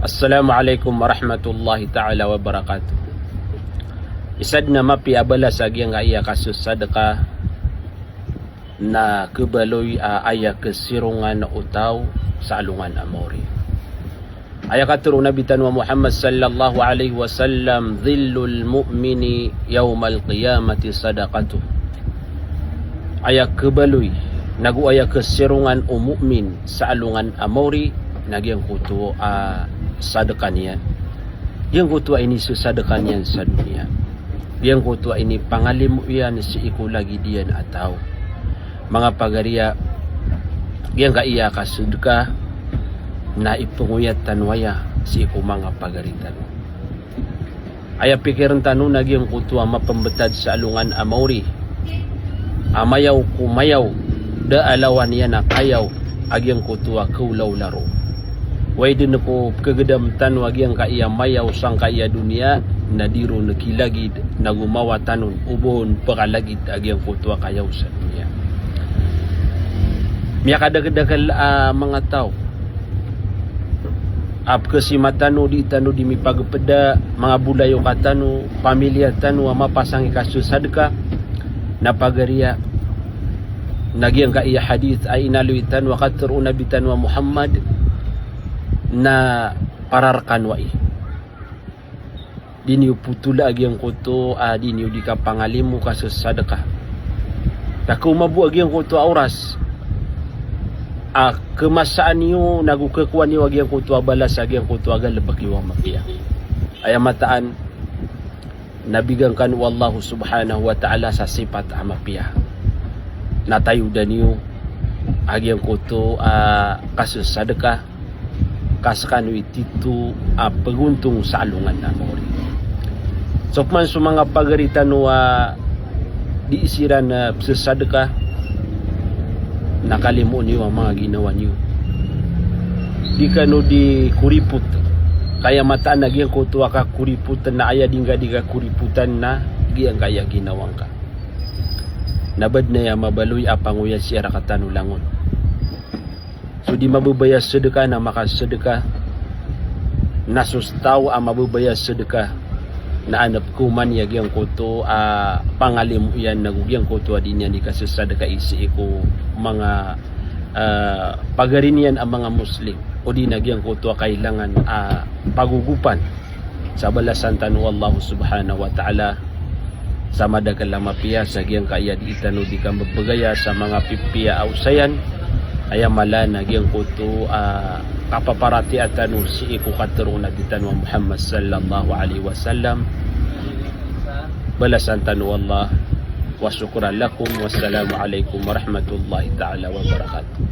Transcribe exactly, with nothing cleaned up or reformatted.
Assalamu alaikum warahmatullahi ta'ala wabarakatuh. Isa dn a mapiya a balas a giyangkaya kasasadka na khabaloy a aya khasirongan o taw sa alongan a maori. Aya katharo o Nabi tano a Muhammad sallallahu alaihi wasallam, "Dhillul mu'mini yawmal qiyamati sadaqatuh." Aya khabaloy, nago aya khasirongan o mu'min sa alongan a maori, na giyangkoto a sadka niyan. Giyangkoto a inisasadka niyan sa doniya. Giyangkoto a inipangalimo iyan sii ko lagid iyan a taw. Manga pagari a, giyangkaya kasadka na ipangoyat tano aya sii ko manga pagari tano. Aya pikirn tano na giyangkoto a mapmbtad sa alongan a maori a mayaw ko mayaw, da a lawan iyan a kayaw a giyangkoto a kawlawla roo. Oway dn ko pkhagdam tano a giyangkaya mayaw sangkaya doniya, na di ron khilagid, nago mawatan on o ba on pkhalagid a giyangkoto a kayaw sa doniya. Miyakadakdakl a manga taw a pkhasima tano, di tano di mipagpda, manga bolayoka tano, pamilya tano a mapasang i kasasadka, na pagari a, na giyangkaya hadith a inaloy tano a katharo o Nabi tano a Muhammad, na para rkano ai. Di niyo potola a giyangkoto a di niyo di kapangalimo kasasadka. Ka khaoma bo a giyangkoto a oras a khamasaan iyo nago khakowa niyo a giyangkoto a balas a giyangkoto a galbk iyo a mapiya. Aya mataan na bigan kano o Allah subhanahu wa ta'ala sa sipat a mapiya. Na tayoda niyo a giyangkoto a kasasadka, ka skano i tito a pagontong sa alongan a maori. So pman so manga pagari tano a di siran, eh, pzasadka, na kalimoon iyo a manga ginawa niyo. Di kano di koripot. Ka aya mataan a giyangkoto a kakoripot na aya di ngka di kakoripotan na giyangkaya ginawa ngka. Na badn aya mabaloy a pangoyat sii rktano langon. So di mababaya sadka na makasadka. Na so staw a mababaya sadka na adn a pkhaoma niyan a giyangkoto a pangalimo iyan nago giyangkoto a di niyan di kasasadkai sii ko manga, ah, pagari niyan a manga Muslim, odi na giyangkoto a kailangan a pagogopan. Sa balasan tano o Allah subhanahu wa ta'ala sa madakl a mapiya sa giyangkaya di tano di kambabagaya sa manga pipiya a osayan, aya mala na giyangkoto a kapaparatiyaya tano sii ko katharo o Nabi tano a Muhammad sallallahu alaihi wasallam. Balasan tano o Allah. Wa shukran lakum. Wassalamu alaikum warahmatullahi ta'ala wabarakatuh.